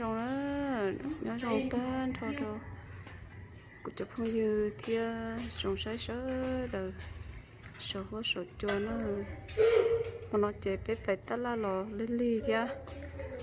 Zoo na, nyob zoo tag nrho rau kuv cov phooj ywg thiab tsoom saib sawv daws saum huab saum cua na. Hmo no ces peb pais tab laj los lig lig thiab,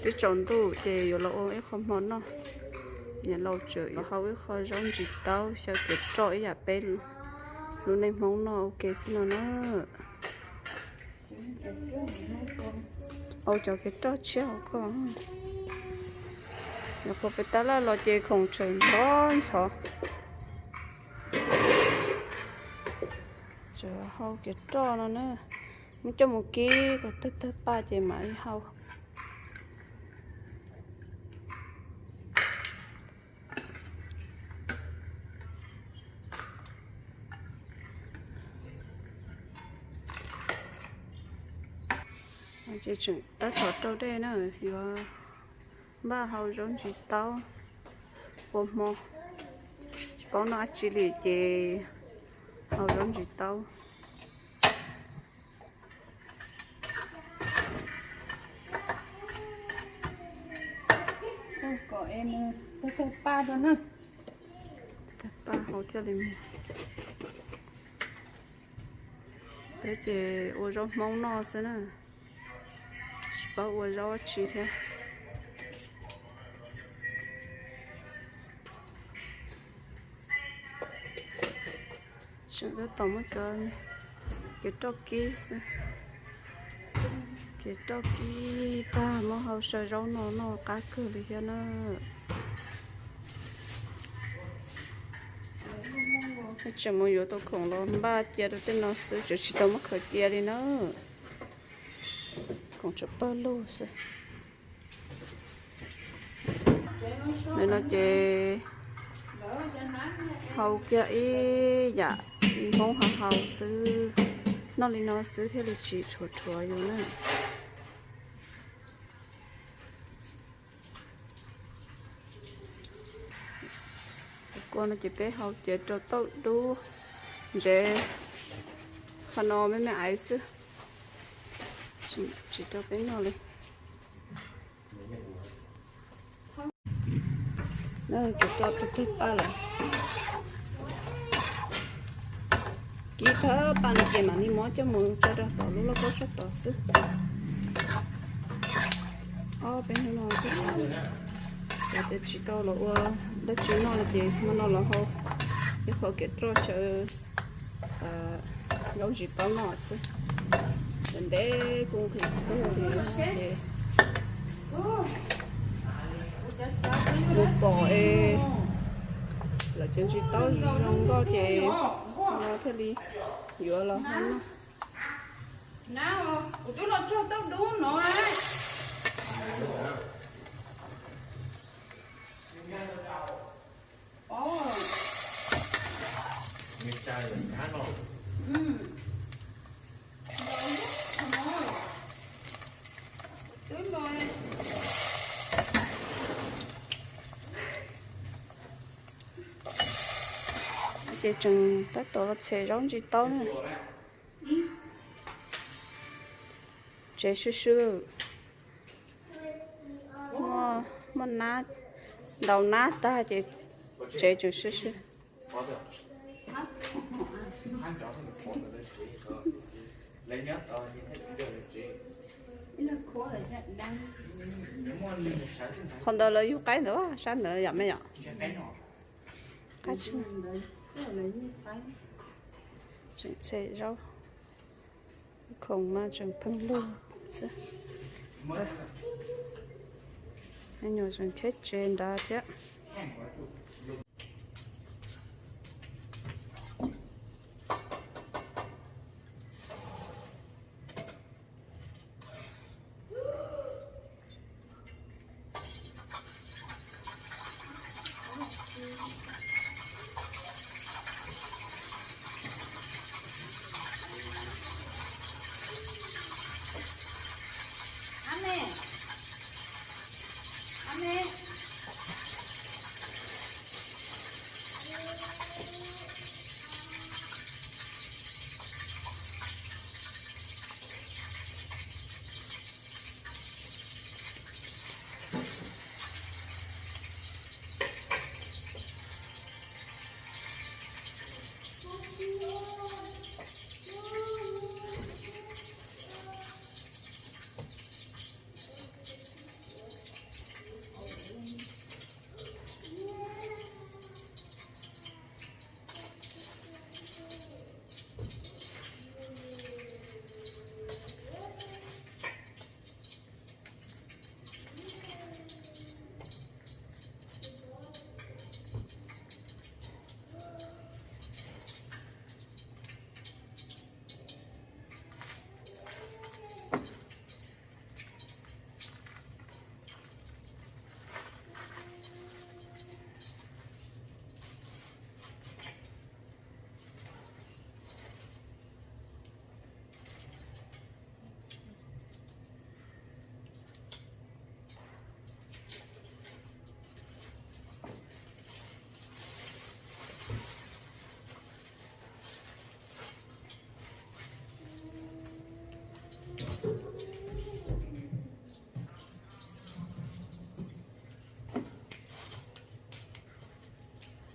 twb tsaus ntuj ces yuav los ua ib qho hmo noj. Niam laus tseem yuav hau ib qho zaub ntsis taub xyaw kev roj ib yam peb lub neej Hmoob noj ua ke xwb no na. Au cov kev roj tshiab hauv koj. Nyuam qhuav pem tab laj los ces khoom tseem ntxhov ntxhov. Tseem hau kev roj no na, muab coj mus kib kom tawg tawg paj ces mam li hau. Ces tseem tab tom rau dej na, yuav npaj hau zaub ntsis taub ua hmo, tsis paub noj dab tsi li ces hau zaub ntsis taub. Kom es nws tawg tawg paj rau na. Tawg paj hau thiaj li mus. Peb ces ua zaub Hmoob noj xwb na, tsis paub ua zaub dab tsi thiab. Tseem tab tom muab cov kev roj kib xwb. Kev roj kib tag muab hau xyaw zaub no noj qab kawg li thiab na. Tseem mus yuav tau khoom los npaj cia rau tej no xwb, tseem tsis tau muab khaws cia li na. Khoom tseem pawg lug xwb. Nim no ces hau kiag ib yam Hmoob ho hau xwb, noj li no xwb thiaj li tsis rhuav rhuav yus na. Tus kua no ces peb hau ces rau tauj dub ntsev, qhov no me me aiv xwb, tsis rau peb noj li. Ces tso tus tag paj lawm, kib tag paj no ces mam li muab coj mus tso rau tom lub lauj kaub sab tod xwb. Ob peb hnub no xav tias tsis tau los ua dab tsi noj no ces hmo no los hau ib qho kev roj xyaw zaub ntsis taub noj xwb. Ntev ntev kuj nqhis kawg li ces mus pom es lawv cov ntsis taub zoo nkauj ces no thiaj li yuav los hau noj. Ces tseem tab tom los txhem zaub ntsis taub na. Tsev swb swb, muaj nab, ntaus nab tag ces tsev tseem swb swb. Qhov ntawd lawv yug qaib ntawd, sab ntawd yom me yom. Qaib tsis, tseem txhem zaub, khoom mas tseem pheej lug xwb. Me nyuam tseem cheb tsev nrad thiab.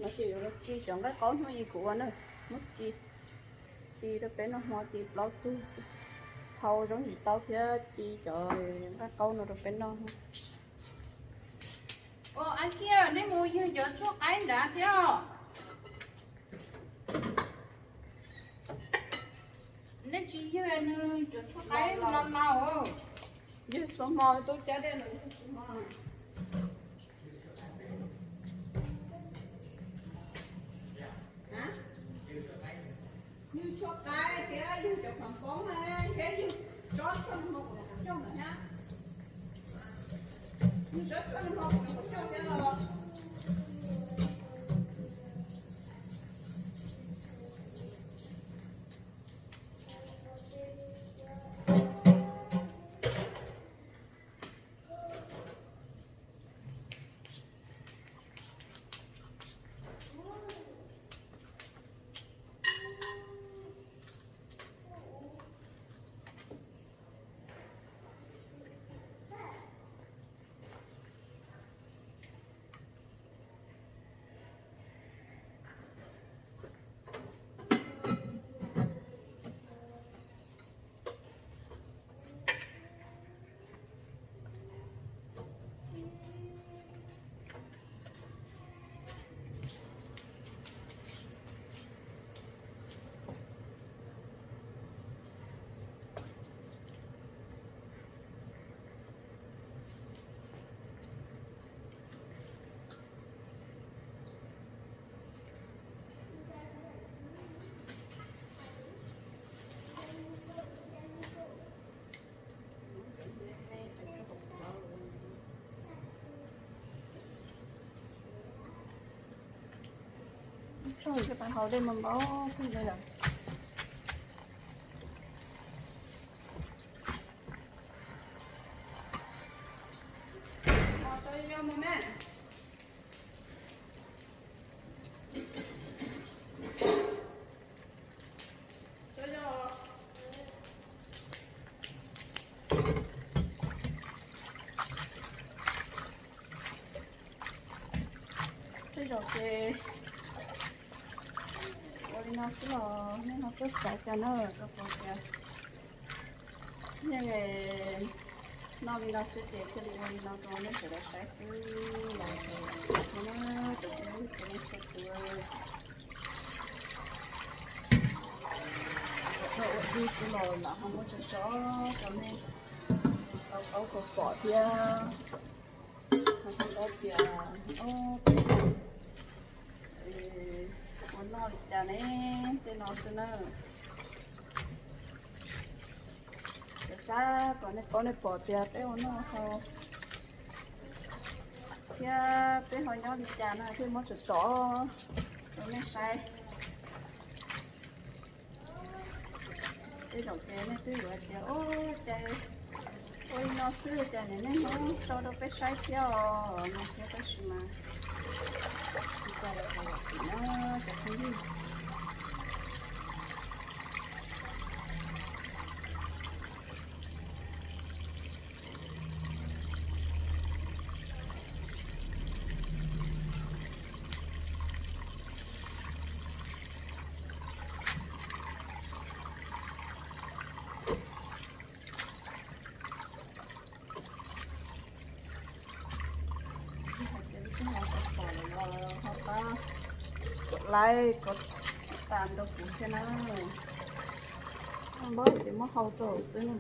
No ces yuav los ci cov nqaij qaub hnub ib kuv ua na, muab ci, ci rau peb noj hmo ces plaub tug xwb. Hau zoo tsis tau thiab, ci cov nqaij qaub no rau peb noj. Ua, Ab Kiaj, neb mus ywg cov tshuaj qaib nrad thiab os. Neb tsis ywg nws cov tshuaj qaib no no. Ywg txhua hmo, tub cab dej los ywg txhua hmo. Ywg tshuaj qaib thiab ywg cov qhov npoob thiab ywg tsob tshuaj nag hmo kuv coj ntawd thiab. Ywg tsob tshuaj nag hmo kuv coj thiab los. Tsob hau dej mas npau kawg li lawm. Tej zaum ces ua li no xwb los nej ho xav xav cas na, rau qhov tias yeej noj li no xwb ces thiaj li ua li no rau nej sawv daws saib xwb los. Ua na, cov phooj ywg txhua leej txhua tus, ua ua ib xwb los lam ho muab tso tso rau nej tau paub tau pom thiab. Ho tsis paub tias, o, ua noj li cas ne, tej no xwb na. Ces xav kom nej paub nej pom tias peb ua noj hau thiab peb ho nyob li cas no thiaj muab tsom tsom rau nej saib. Tej zaum ces nej twb yuav hais tias, ua cas ua li no xwb cas niam nej muab tso rau peb saib thiab os no thiab, tab sis mas tsis tau lawm, tau lawm tim na cov phooj ywg. Hais tias lub teb hauv tau pom lawm los ho pab like, kov tas rau kuv thiab na. Npawb ces muab hau rau xwb na.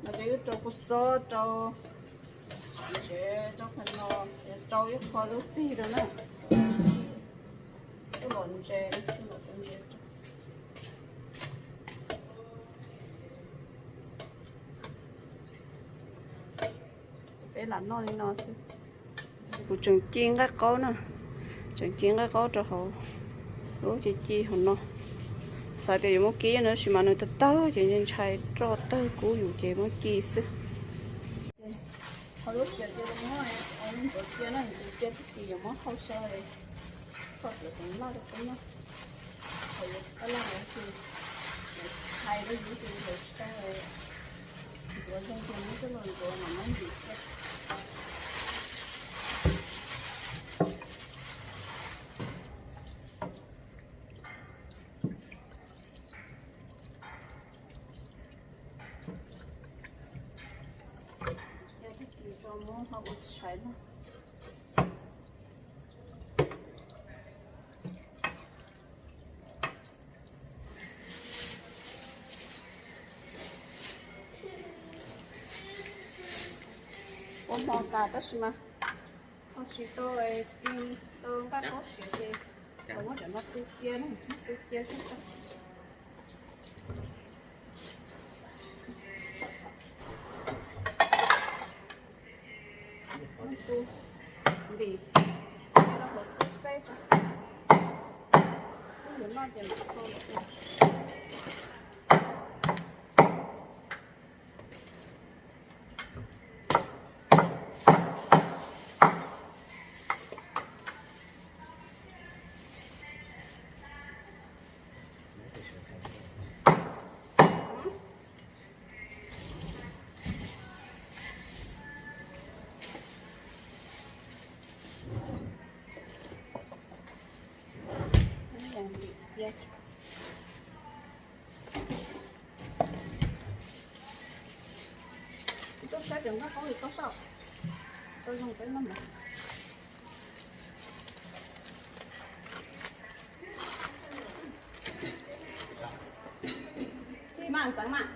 No ces wb rau kua txob rau ntsev rau qhov no, rau ib qho lub txig rau na. Wb los ntses, wb los ntses. Peb lam noj li no xwb. Kuv tseem ci nqaij qaub na, tseem ci nqaij qaub rau hauv, lub ces ci hauv no. Xav tias yuav muab kib no tab sis mas nws tawg tawg ces ntshai roj tawg kub yus ces muab ci xwb. Ho lub cia ces muab ua ntsuav cia na, ntsuav cia tib si yuav muab hau xyaw, txhoj cia tus laj rau peb noj. Thaum yuav tau laj ces hais rau yus ces yus tsis tau ntuav zoo ces muab coj los ntuav mas muab ntim thiab. Cia tib kis tso muab ho ua tshais na. Ua hmo tas tab sis mas ho tsis tau, tau nqaij qaub siav ces tau muab cov no tu cia, tu cia xwb. Ntim rau hauv xeb tso. Ub, yuav noj ces mam tau lawm. Tuaj saib cov nqaij qaub li koj saib, tau zoo peb noj mas. Ntxeev mas.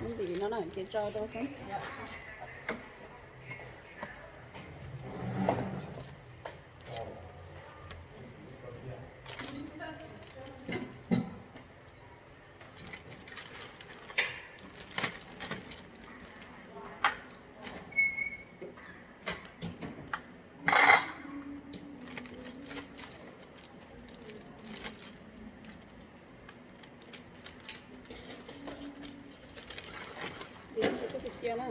Ntim no na ces tso rau xeeb txiv. Cia na.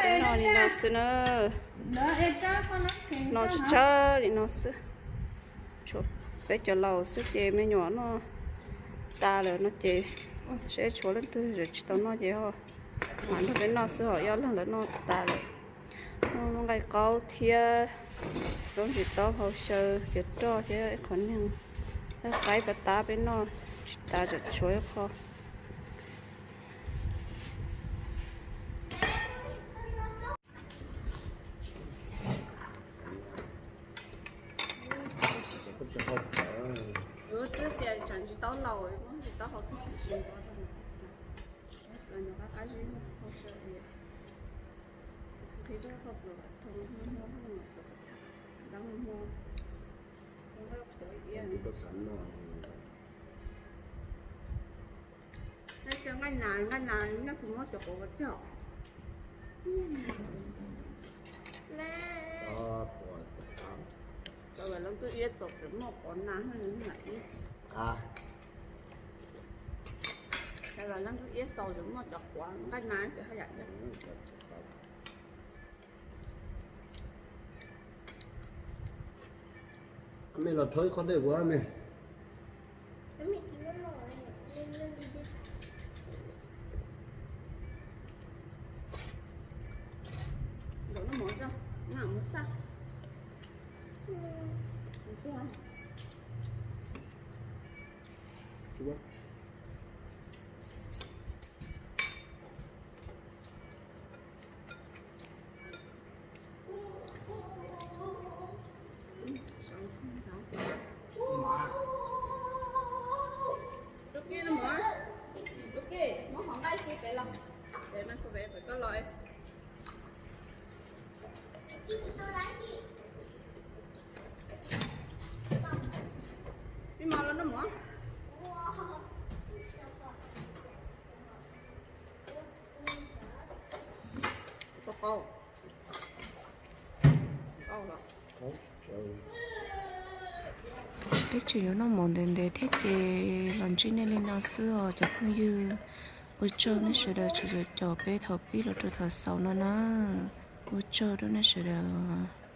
Peb noj li no xwb na. Noj tsawg tsawg li no xwb. Tshuav peb cov laus xwb ces me nyuam noj tas lawm no ces seb tshuav leej twg tsis tau noj ces ho mam nrog peb noj xwb, ho ib ob leeg lawv noj tas lawm. Noj nqaij qaub thiab zaub ntsis taub hau xyaw cov roj thiab ib qho neeg, qaib pas tab peb noj tsis tas, tshuav ib qho. Twb tias tsam ntsis taub laus, ntsis taub hau twb tsis ntxov rau los nyuam qab qab zib hau xyaw. Nqhis rau qhov pwm thoo hmo hmo, ntab hmo hmo, qhuav iab. Nqaij nas, nqaij nas, nqaij kuv muab cov quav cog. Cov leej twg iab txaus tseem muaj quav nas, ib, cov leej twg iab txaus tseem muaj cov quav nqaij nas ces haj yam. Me los thawb ib qho dej kuv me. Ntaus noj mov, noj mov xaj. Tub Kiv, muab hov nqaij tso pem los, pem mas kuv pem pem koj los. Pib mov los noj mov. Qau, qau los. Peb tseem yuav noj mov ntev ntev thiab ces los ntsib nej li no xwb os cov phooj ywg. Ua tsaug nej sawv daws txhua txhua caum peb thaum pib los rau thaum xaus no na. Ua tsaug rau nej sawv daws.